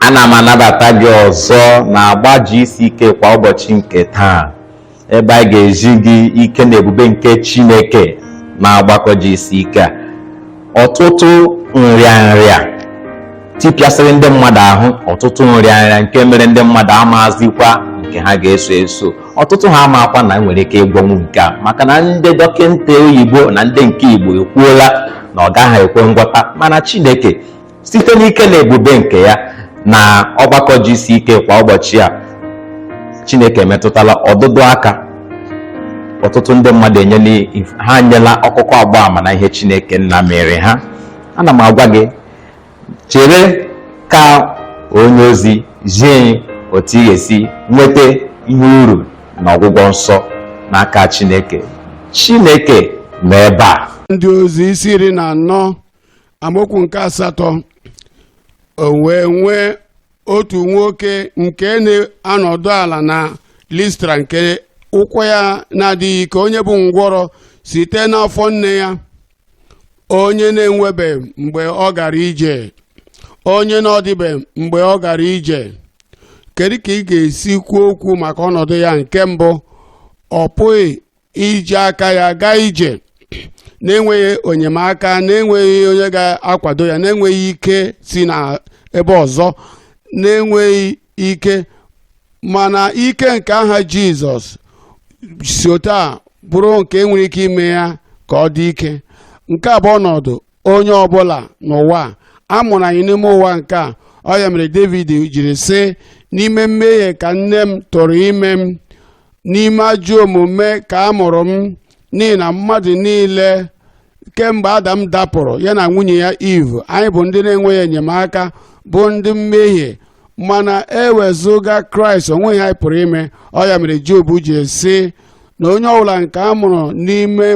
Ana m anabata gị ọzọ na agba GCK kwa ụbọchị nke taa, ebe anyị ga-ezi gị ike na ebube nke Chineke na ọgbakọ GCK a. Ọtụtụ nrịanrịa tipịasịrị ndị mmadụ ahụ, ọtụtụ nrịanrịa nke mere ndị mmadụ amazikwa nke ha ga-eso eso. Ọtụtụ ha amakwa na nwere ike ịgwọnwu nke a, maka na ndị dọkịta oyibo na ndị nke Igbo ekwuola na ọ gaghị ekwe ngwọta. Mana Chineke, site n'ike na ebube nke ya, na ọgbakọ GCK kwa ụbọchị a, Chineke emetụtala ọdụdụ aka ọtụtụ ndị mmadụ, enyela ha enyela ọkụkọ agba ama na ihe Chineke nna mere ha. Ana m agwa gị, chere ka onye ozi zie otu ị ga-esi nweta ihe uru na ọgwụgwọ nsọ n'aka Chineke. Chineke nọ ebe a. Ndị Ozi isi 14, amaokwu nke 8. O wee nwee otu nwoke nke na-anọdụ ala na Listra, nke ụkwụ ya na-adịghị ike, onye bụ ngwọrọ site n'afọ nne ya, onye na-enwebe mgbe ọ gara ije, onye na-ọdịbe mgbe ọ gara ije. Kedu ka ị ga-esi kwuo okwu maka ọnọdụ ya? Nke mbụ, ọ pụghị iji aka ya gaa ije na-enweghị enyemaka, na-enweghị onye ga-akwado ya, na-enweghị ike si na ebe ọzọ, na-enweghị ike. Mana ike nke aha Jizọs si otu a bụrụ nke nwere ike ime ya ka ọ dị ike. Nke a bụ ọnọdụ onye ọbụla n'ụwa a mụrụ anyị n'ime ụwa nke a. Ọ ya mere David jiri sị, "N'ime mmehie ka nne m tụrụ ime m, n'ime ajọ omume ka a mụrụ m." N'ihi na mmadụ niile, kemgbe Adam dapụrụ, ya na nwunye ya Eve, anyị bụ ndị na-enweghị enyemaka, bụ ndị mmehie. Mana ewezụga Kraịst, onweghị anyị pụrụ ime. Ọ ya mere Job ji sị na onye ọbụla nke a mụrụ n'ime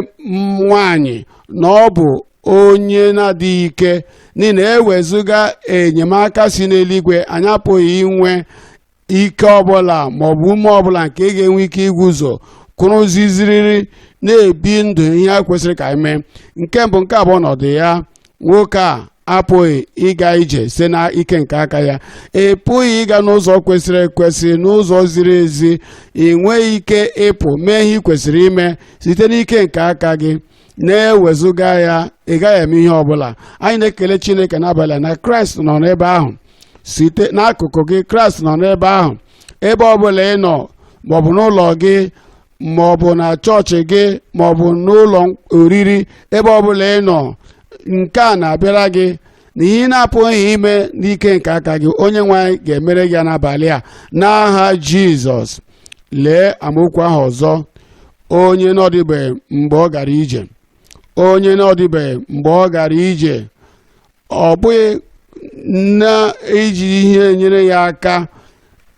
nwanyị, na ọ bụ onye na-adịghị ike, n'ihi na ewezụga enyemaka si n'eluigwe, anyị apụghị inwe ike ọbụla maọbụ ume ọbụla nke ga-enwe ike iguzo kwụrụziziriri na-ebi ndụ ihe a kwesịrị ka anyị mee. Nke mbụ. Nke abụọ, ọnọdụ ya, nwoke a apụghị ịga ije site na ike nke aka ya. Ị pụghị ịga n'ụzọ kwesịrị ekwesị, n'ụzọ ziri ezi. Ị nweghị ike ịpụ mee ihe ị kwesịrị ime site n'ike nke aka gị. Na-ewezụga ya, ị gaghị eme ihe ọbụla. Anyị na-ekele Chineke n'abalị a na Kraịst nọ n'ebe ahụ site n'akụkụ gị. Kraịst nọ n'ebe ahụ, ebe ọbụla ị nọ, maọbụ n'ụlọ gị, maọbụ na chọọchị gị, maọbụ n'ụlọ oriri, ebe ọbụla ị nọ, nke a na-abịara gị na ihe ị na-apụghị ime n'ike nke aka gị, Onye nwe anyị ga-emere gị ya n'abalị a n'aha Jizọs. Lee amaokwu ahụ ọzọ: onye n'ọdịbeghị mgbe ọ gara ije, onye n'ọdịbeghị mgbe ọ gara ije. Ọ bụghị na iji ihe nyere ya aka.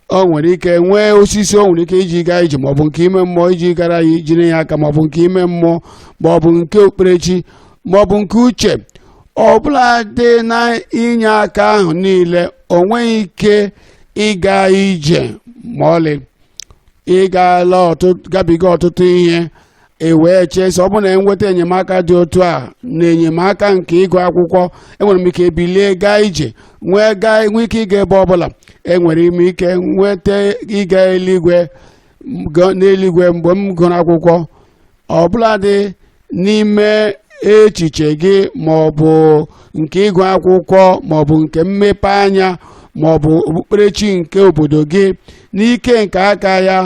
O nwere ike nwee osisi o nwere ike iji gaa ije, maọbụ nke ime mmụọ iji gara ya ijiri ya aka, maọbụ nke ime mmụọ, maọbụ nke okpukperechi, maọbụ nke uche ọbụla dị na inye aka ahụ niile. O nweghị ike ịga ije ma ọlị. Ịgala ọtụtụ, gabiga ọtụtụ ihe, e wee chee sị, ọ bụrụ na enweta enyemaka dị otu a na enyemaka nke ịgụ akwụkwọ, enwere m ike bilie gaa ije, nwee gaa, nwee ike ịga ebe ọbụla. Enwere m ike nweta ịga eluigwe n'eluigwe mgbe m gụrụ akwụkwọ. Ọbụladị n'ime echiche gị, ma ọ bụ nke ịgụ akwụkwọ, ma ọ bụ nke mmepe anya, ma ọ bụ okpukperechi nke obodo gị, n'ike nke aka ya,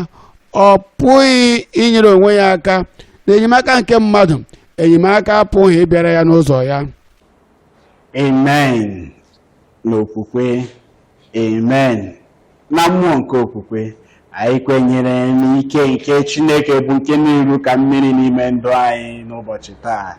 ọ pụghị inyere onwe ya aka. Na enyemaka nke mmadụ, enyemaka apụghị ịbịara ya n'ụzọ ya. Amen. N'okwukwe, amen. Na mmụọ nke okwukwe, anyị kwenyere n'ike nke Chineke bụ nke na-eru ka mmiri n'ime ndụ anyị n'ụbọchị taa.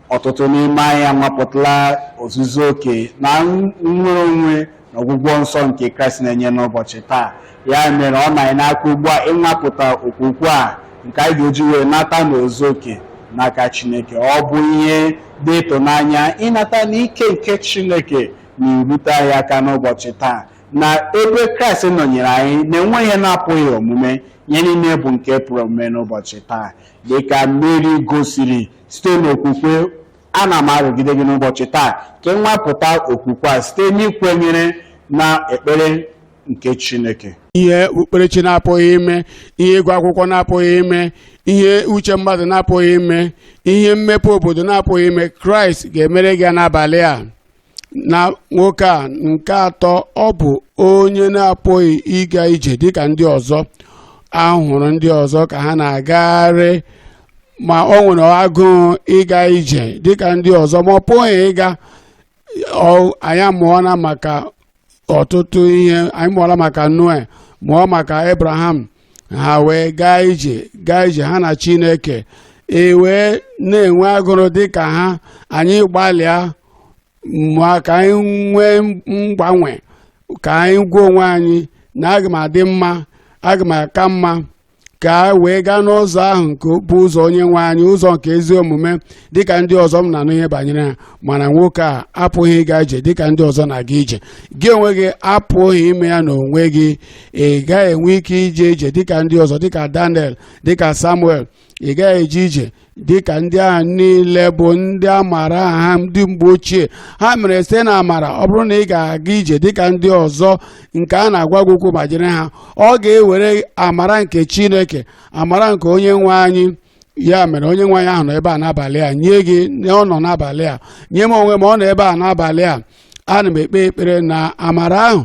Ọtụtụ n'ime anyị anwapụtala ozuzu oke na nnwere onwe na ọgwụgwọ nsọ nke Kraịst na-enye n'ụbọchị taa. Ya mere, ọ na anyị n'aka ugbu a ịnwapụta okwukwe a nke anyị ga-eji wee nata n'ozu oke n'aka Chineke. Ọ bụ ihe dị ịtụnanya ịnata n'ike nke Chineke na-erute anyị aka n'ụbọchị taa, na ebe Kraịst nọnyere anyị, na-enwe ihe na-apụghị omume. Ihe niile bụ nke pụrụ omume n'ụbọchị taa, dịka Meri gosiri site n'okwukwe. Ana m arụgide gị n'ụbọchị taa ka ị nwapụta okwukwe a site n'ikwenyere. Na ekpere nke Chineke. Ihe okpukperechi na-apụghị ime, ihe ịgụ akwụkwọ na-apụghị ime, ihe uche mmadụ na-apụghị ime, ihe mmepe obodo na-apụghị ime, Kraịst ga-emere gị ya n'abalị a. Na nwoke a nke atọ, ọ bụ onye na-apụghị ịga ije dịka ndị ọzọ. Ahụrụ ndị ọzọ ka ha na-agagharị, ma ọ nwere agụụ ịga ije dịka ndị ọzọ, ma ọ pụghị ịga. Anyị amụọla maka ọtụtụ ihe. Anyị mụọla maka Noe, mụọ maka Abraham. Ha wee gaa ije, gaa ije ha na Chineke, e wee na-enwe agụrụ dịka ha. Anyị gbalịa ma ka anyị nwee mgbanwe, ka anyị gwa onwe anyị na aga m adị mma, aga m aka mma, ka a wee gaa n'ụzọ ahụ nke bụ ụzọ onye nwe anyị, ụzọ nke ezi omume, dịka ndị ọzọ m na-anụ ihe banyere ha. Mana nwoke a apụghị ịga ije dịka ndị ọzọ na-aga ije. Gị onwe gị apụghị ime ya n'onwe gị. Ị gaghị enwe ike ije ije dịka ndị ọzọ, dịka Daniel, dịka Samuel. Ị gaghị eje ije dịka ndị ahụ niile bụ ndị a maara aha ha, ndị mgbe ochie. Ha mere site na amara. Ọ bụrụ na ị ga-aga ije dịka ndị ọzọ nke a na-agwa gị okwu banyere ha, ọ ga-ewere amara nke Chineke, amara nke onye nwe anyị. Ya mere, onye nwe anyị ahụ nọ ebe a n'abalị a nye gị, ọ nọ n'abalị a nye m onwe m, ọ nọ ebe a n'abalị a. Ana m ekpe ekpere na amara ahụ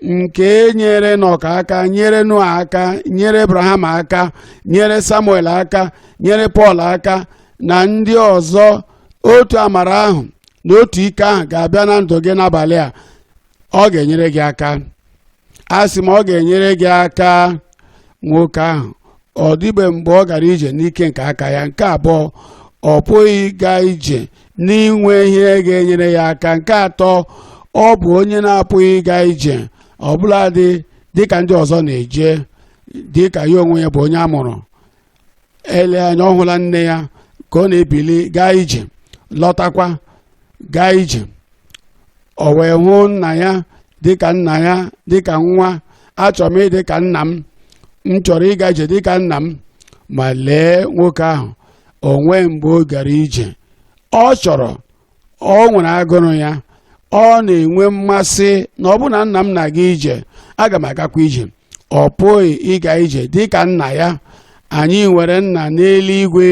nke nyere Enọk aka, nyere Noa aka, nyere Abraham aka, nyere Samuel aka, nyere Pọl aka na ndị ọzọ, otu amara ahụ na otu ike ahụ ga-abịa na ndụ gị n'abalị a. Ọ ga-enyere gị aka. A sị m, ọ ga-enyere gị aka. Nwoke ahụ, ọ dịbe mgbe ọ gara ije n'ike nke aka ya. Nke abụọ, ọ pụghị ịga ije n'inwe ihe ga-enyere ya aka. Nke atọ, ọ bụ onye na-apụghị ịga ije ọbụladị dịka ndị ọzọ na-eje, dịka ya onwe ya bụ onye a mụrụ. Ele anya ọ hụla nne ya ka ọ na-ebili gaa ije, lọtakwa, gaa ije. O wee hụ nna ya dịka nna ya, dịka nwa, achọrọ m ịdị ka nna m, m chọrọ ịga ije dịka nna m. Ma lee nwoke ahụ, o nwee mgbe ọ gara ije. Ọ chọrọ, ọ nwere agụrụ ya, ọ na-enwe mmasị na ọ bụ na nna m na-aga ije, aga m agakwa ije. Ọ pụghị ịga ije dịka nna ya. Anyị nwere nna n'eluigwe.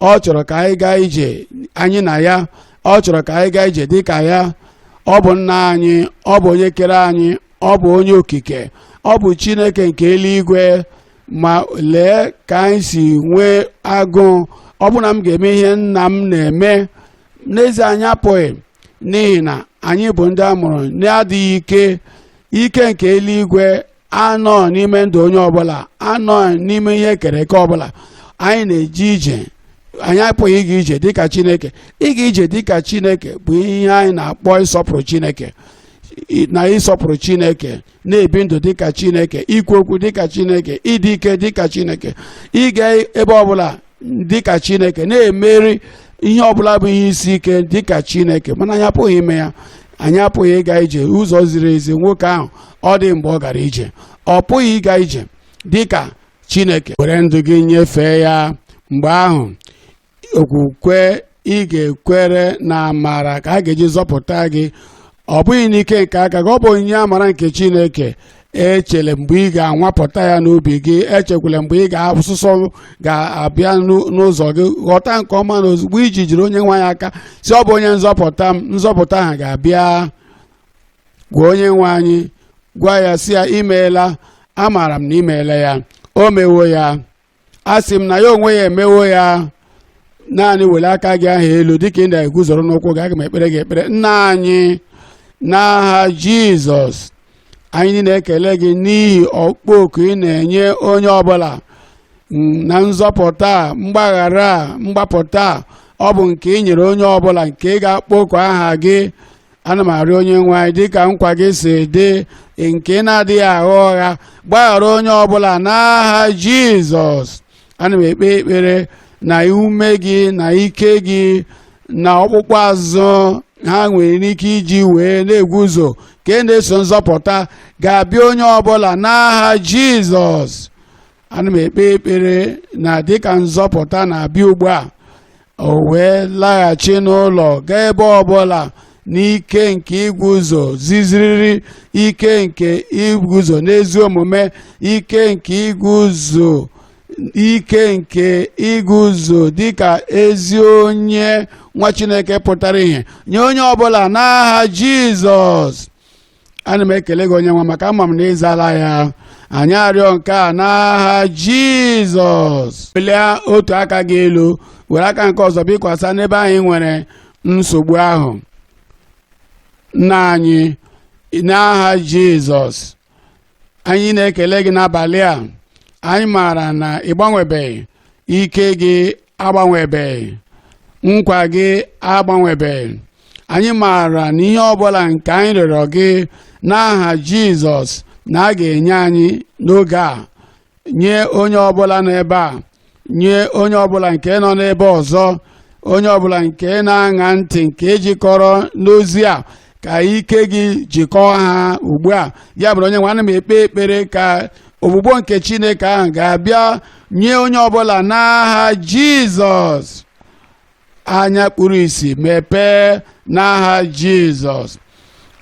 Ọ chọrọ ka anyị gaa ije anyị na ya. Ọ chọrọ ka anyị gaa ije dịka ya. Ọ bụ nna anyị, ọ bụ onye kere anyị, ọ bụ onye okike, ọ bụ Chineke nke eluigwe. Ma lee ka anyị si nwee agụụ, ọ bụ na m ga-eme ihe nna m na-eme. N'ezie, anyị apụghị, n'ihi na anyị bụ ndị a mụrụ na-adịghị ike. Ike nke eluigwe anọ n'ime ndụ onye ọbụla, anọ n'ime ihe ekere eke ọbụla. Anyị na-eje ije, anyị apụghị ịga ije dịka Chineke. Ịga ije dịka Chineke bụ ihe anyị na-akpọ ịsọpụrụ Chineke, na ịsọpụrụ Chineke, na-ebi ndụ dịka Chineke, ikwu okwu dịka Chineke, ịdị ike dịka Chineke, ịga ebe ọbụla dịka Chineke, na-emeri ihe ọbụla bụ ihe isi ike dịka Chineke. Mana anyị apụghị ime ya. Anyị apụghị ịga ije ụzọ ziri ezi. Nwoke ahụ, ọ dị mgbe ọ gara ije, ọ pụghị ịga ije dịka Chineke. Were ndụ gị nyefee ya. Mgbe ahụ, okwukwe ị ga-ekwere na amara ka a ga-eji zọpụta gị. Ọ bụghị n'ike nke aka gị, ọ bụ onyinye amara nke Chineke. Echele mgbe ị ga-anwapụta ya n'obi gị, echekwala mgbe ị ga-asụsọ ga-abịa n'ụzọ gị. Ghọta nke ọma na ozugbo iji jiri onye nwe anyị aka, si ọ bụ onye nzọpụta m, nzọpụta ahụ ga-abịa. Gwa onye nwe anyị, gwa ya, si ya, imeela, amaara m na imeela ya. O mewo ya. A sị m na ya onwe ya emewo ya. Naanị were aka gị ahụ elu dịka ị na-eguzoro n'ụkwụ gị. Aga m ekpere gị ekpere. Nna anyị, n'aha Jizọs, anyị na-ekele gị n'ihi ọkpọ oku ị na-enye onye ọbụla na nzọpụta, mgbaghara, mgbapụta. Ọ bụ nke ị nyere onye ọbụla nke ga-akpọku aha gị. Ana m arịọ onye nwe anyị, dịka nkwa gị si dị nke na-adịghị agha ụgha, gbaghara onye ọbụla n'aha Jizọs. Ana m ekpe ekpere na ume gị na ike gị na ọkpụkpụ azụ ha nwere ike iji wee na-eguzo ka e na-eso nzọpụta ga-abịa onye ọbụla n'aha Jizọs. Ana m ekpe ekpere na dịka nzọpụta na-abịa ugbu a, o wee laghachi n'ụlọ, gaa ebe ọbụla. N'ike nke iguzo ziziriri, ike nke iguzo n'ezi omume, ike nke iguzo, ike nke iguzo dịka ezi onye nwa Chineke pụtara ihe nye onye ọbụla n'aha Jizọs. Ana m ekele gị, onye nwe, maka ama m na ịzala ya. Anyị arịọ nke a n'aha Jizọs. Welie otu aka gị elu, were aka nke ọzọ bikwasa n'ebe anyị nwere nsogbu ahụ. Nna anyị, n'aha Jizọs, anyị na-ekele gị n'abalị a. Anyị maara na ị gbanwebeghị, ike gị agbanwebeghị, nkwa gị agbanwebeghị. Anyị maara na ihe ọbụla nke anyị rịọrọ gị n'aha Jizọs na a ga-enye anyị n'oge a, nye onye ọbụla nọ ebe a, nye onye ọbụla nke nọ n'ebe ọzọ, onye ọbụla nke na-aṅa ntị, nke jikọrọ n'ozi a, ka ike gị jikọọ ha ugbu a. Ya bụrụ, onye nwe, ana m ekpe ekpere ka ogbugbo nke Chineke ahụ ga-abịa nye onye ọbụla n'aha Jizọs. Anya kpuru isi mepee n'aha Jizọs.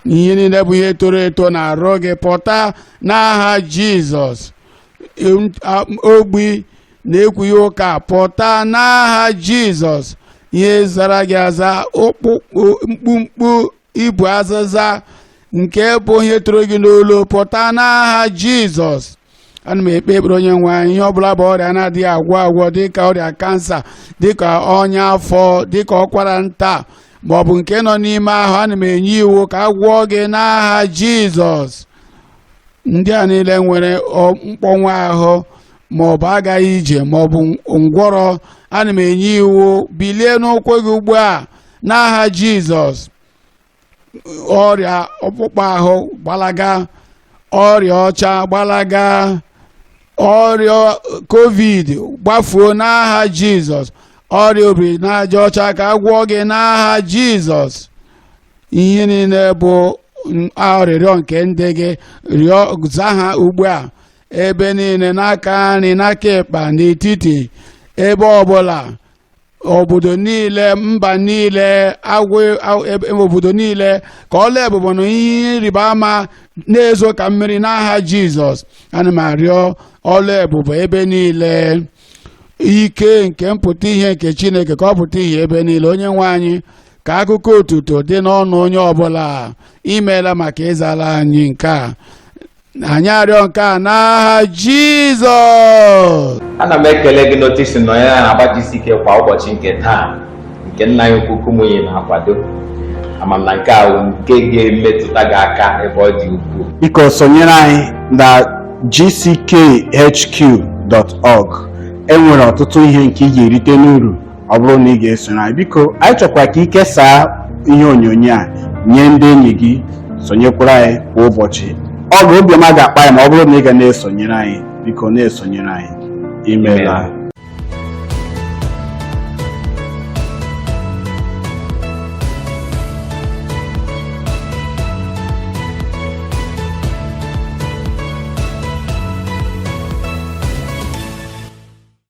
Ihe niile bụ ihe toro eto na-arụ gị pụta n'aha Jizọs. Ogbi na-ekwughị ụka pụta n'aha Jizọs. Ihe zara gị aza, ọkpụkpụ mkpumkpu ibu azịza nke bụ ihe toro gị n'olu, pụta n'aha Jizọs. Ana m ekpe ekpere, onye nwe anyị, ihe ọbụla bụ ọrịa na-adịghị agwọ agwọ, dịka ọrịa kansa, dịka ọnya afọ, dịka ọkwara nta, ma ọ bụ nke nọ n'ime ahụ, ana m enye iwu ka a gwọọ gị n'aha Jizọs. Ndị a niile nwere mkpọnwụ ahụ, ma ọ bụ agaghị ije, ma ọ bụ ngwọrọ, ana m enye iwu, bilie n'ụkwụ gị ugbu a n'aha Jizọs. Ọrịa ọkpụkpọ ahụ gbalaga, ọrịa ọcha gbalaga, ọrịa COVID gbafuo n'aha Jizọs. Ọrịa obiri n'aja ọcha, ka a gwọọ gị n'aha Jizọs. Ihe niile bụ arịrịọ nke ndị gị rịọ, za ha ugbu a, ebe niile, n'aka nri, n'aka ịkpa, n'etiti, ebe ọbụla, obodo niile, mba niile, agwụ obodo niile, ka ọla ebube na ihe ịrịba ama na-ezo ka mmiri n'aha Jizọs. Ana m arịọ ọla ebube ebe niile, ike nke mpụta ihe nke Chineke, ka ọ pụta ihe ebe niile. Onye nwe anyị, ka akụkọ otuto dị n'ọnụ onye ọbụla. Imeela maka ịzala anyị nke a. Anyị arịọ nke a n'aha Jizọs. Ana m ekele gị n'otu isi nọ ya na-agbajisi ike kwa ụbọchị nke taa, nke nna anyị ukwu Kumuyi na-akwado. Ama m na nke a bụ nke ga-emetụta gị aka ebe ọ dị ukwuu. Biko sonyere anyị na gckhq.org. E nwere ọtụtụ ihe nke ị ga-erite n'uru ọ bụrụ na ị ga-esonyere anyị. Biko, anyị chọkwara ka ị kesaa ihe onyonyo a nye ndị enyi gị. Sonyekwara anyị kwa ụbọchị. Ọ ga obiọma ga-akpa anyị ma ọ bụrụ na ị ga na-esonyere anyị. Biko na-esonyere anyị. Imeela.